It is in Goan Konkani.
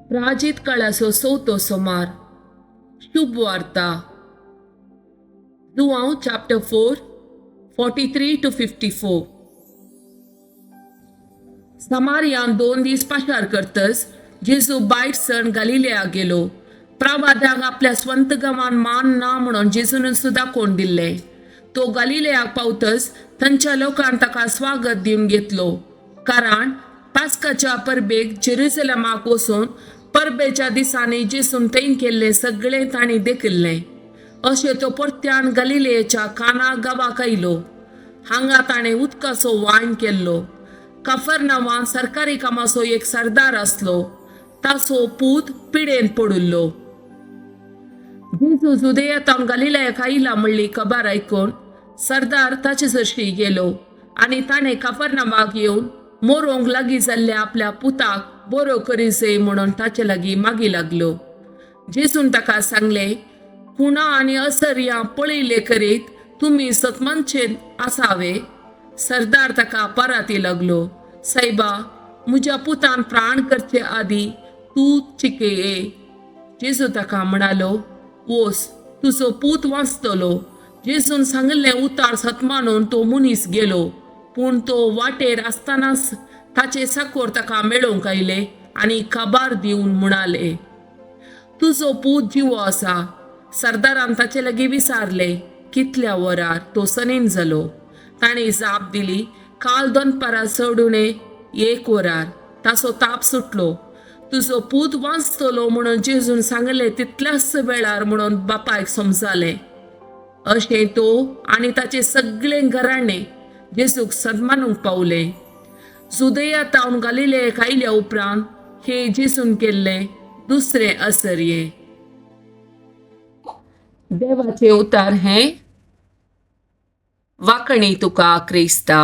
प्राजीत काळाचो चवथो सोमार. शुभ वार्ता. João chapter 4, 43 to 54. समारयान 2 दीस पाशार करतच जेजू भायर सण गालिलेयाक गेलो. प्रवाद्यांक आपल्या स्वंत गांवान मान ना म्हणून जेजून सुद्दां कोण दिल्लें. तो गालिलेयाक पावतच थंयच्या लोकान ताका स्वागत दिवन घेतलो, कारण पास्काच्या परबेक जेरुसलेमाक वचून परबेच्या दिसांनी जेसून थंय केल्लें सगळें तांणी देखिल्लें. अशें तो परत्यान गालिलेच्या काना गांवाक आयलो. हांगा ताणें उदकाचो वायन केल्लो. कफरनावान सरकारी कामाचो एक सरदार आसलो. ताचो पूत पिडेन पडिल्लो. जेजू जुदेयांतावन गालिलयाक आयला म्हणली खबर आयकून सरदार ताचे सरशी गेलो आनी ताणें कफरनामाक येवन मोरोंक लागीं जाल्ल्या आपल्या पुताक बरो करी जाय म्हणून ताचे लागीं मागी लागलो. जेजून ताका सांगलें, खुणा आनी असर्यां पळयले करीत तुमी सतमानचे आसावे? सरदार ताका पराती लागलो, सायबा, म्हज्या पुतान प्राण करचे आदी तूं चिके ये. जेजू ताका म्हणालो, वोस, तुजो पूत वाचतलो. जेजून सांगिल्लें उतार सतमानून तो मनीस गेलो. पूण तो वाटेर आसतनाच ताचे साकोर ताका मेळोवंक आयले आनी खबर दिवन म्हणाले, तुजो पूत जिवो आसा. सरदारान ताचे लागीं विचारलें, कितल्या वरार तो सनीन जालो? ताणें जाप दिली, काल दनपारां चडुणे 1 वरार ताचो ताप सुटलो. तुजो पूत वाचतलो म्हणून जेजून सांगलें तितल्याच वेळार म्हणून बापायक समजालें. अशें तो आनी ताचे सगळे घराणे जेजूक सन्मानूंक पावले. जुदया तावन गालिलेक आयल्या उपरांत हे जेजून केल्लें दुसरें असर्ये. देवाचें उतार हें. वाकणी तुका क्रिस्ता.